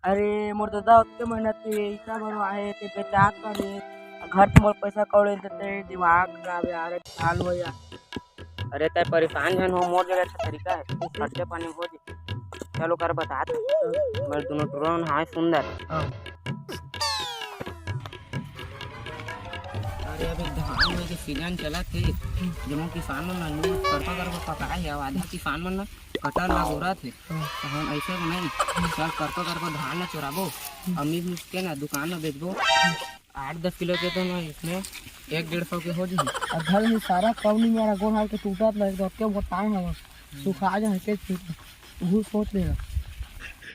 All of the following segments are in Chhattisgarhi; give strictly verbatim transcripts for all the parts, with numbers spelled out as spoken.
अरे मोर ददा, ओतके मेहनत के इतना बड़ो आहे, ते बेचात का रे। घर से मोर पैसा कौड़ी देते, दिमाग खराब यार, हाल हो यार। अरे तय परेशान झन हो, मोर जगह अच्छा तरीका है, खर्चे पानी हो जी। चलो कर बता दे, मैं दोनों टुरा हाय सुंदर। हाँ। अरे अभी धान में के सीजन चलत हे, जम्मो किसान मन ना लूट करपा करपा पकाए हे, अब आधा किसान मन ना कटर ला गोरत हे। तो हम ऐसे बनाई, चल करपा करपा धान ला चोराबो, अमीर के ना दुकान ला बेचबो। आठ दस किलो के तो ना इसमें एक डेढ़ सौ के हो जही। अधल ही सारा कौनी मेरा गोड़ हाथ के टूटत लग तो के बताए हवा सुखा जा के चुप। घूस सोच लेगा।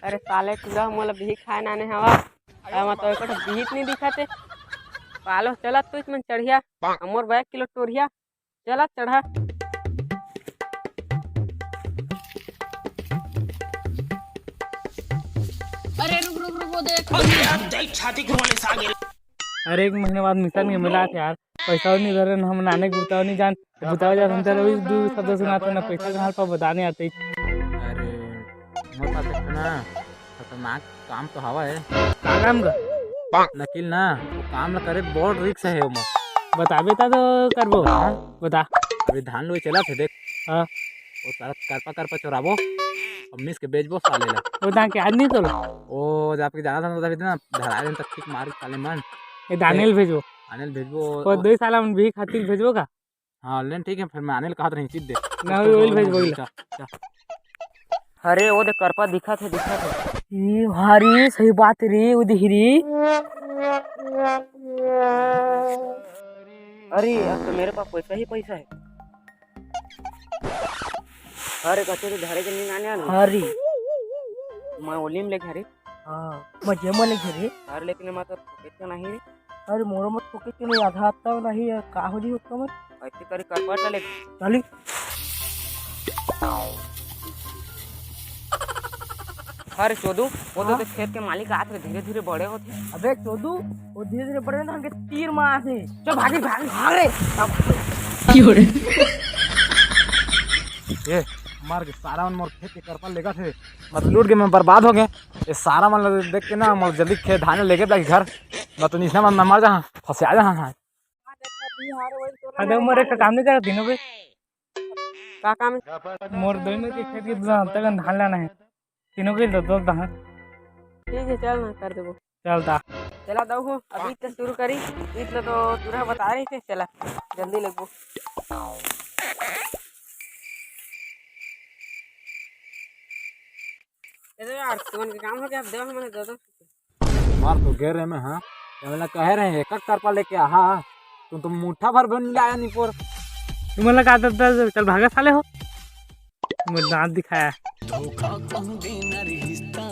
अरे साले टुरा मोला भी खाए नाने हवा। अब तो एको बिहित नहीं दिखत हे। पालो चलत तो इसमें चढ़िया, हमर बैग किलो टोरिया। चलत चढ़ा। अरे रुक रुक रुक, वो देख। अरे एक महीना बाद मिशन के मिला थे यार, पैसा नहीं धरे न, हम नाने गुताओ नहीं जान, गुताओ जा हम चलो दू शब्द सुनाते ना, पैसा कहाँ पर बताने आते। अरे मोर पास एक ना खतरनाक काम तो हवा है। का काम का? नकिल ना, वो काम ला करे बहुत रिस्क है ओमा। बताबे ता तो करबो। हाँ। बता। अभी धान लुए चला थे देख। हाँ। वो सारा करपा करपा चोराबो, अब मिस के बेचबो साले ला। वो धान के आज नहीं तोला? वो जब के जाना था ना, तभी ना धरा दिन तक ठीक मार साले मन। ये दानियल भेजो। दानियल भेजबो। वो दो साल हम भी खातिर भेजबो का? हाँ लेकिन ठीक है, फिर मैं आने कहत रही चीज दे। ना, ओइल भेज, ओइल। अच्छा, अच्छा। अरे वो दे करपा दिखत हे, दिखत हे। ए भारी सही बात रे, वो दिख रे। अरे अब तो मेरे पास पैसा ही पैसा है। अरे कच्चे तो धरे के नहीं आने आने। अरे मैं ओलिम ले घरे। हाँ, मजे में ले घरे। अरे लेकिन मैं तो पॉकेट का नहीं रे। अरे मोरो मत पॉकेट के नहीं, आधा हफ्ता नहीं है, का हो जी उसका मत। ऐसे करे करपा चले। चली। अरे चोदू, वो तो हाँ? देख खेत के मालिक आत रहे, धीरे धीरे बड़े होते। अबे चोदू, वो धीरे धीरे बड़े ना, हमके तीर मार से। चल भागी, भागी, भाग रे। की हो रे? ये मार के सारा मन मोर खेत के करपा लेगा थे, मतलब लूट के मैं बर्बाद हो गए। ये सारा मन ला देख के ना मोर जल्दी खेत धान लेके जाके घर, मैं तो निसना मन मर जा, फंसा जा। हाँ। अरे मोर एक काम नहीं करा तीनों के। का काम है? मोर दोनों के खेत के दूसरा हफ्ता का धान लाना है, तीनों के दो दो धान। ठीक है, चल ना कर देबो। चल ता। चला दऊ हो, अभी तो शुरू करी, इत लो तो तुरहा बता रही थे, चला जल्दी लगबो। अरे यार, तुमन के काम हो गया, अब देवा हमने दे दो। मार तो गे रहे मैं, हाँ। ये वाला कहे रहे, एक एक करपा लेके आहा। तुम तो मुट्ठा भर बन लाया निपोर। तुम वाला का दर्द, दर्द, चल भागा साले हो। तुम्हें दांत दिखाया। धोखा कौन देना रिश्ता।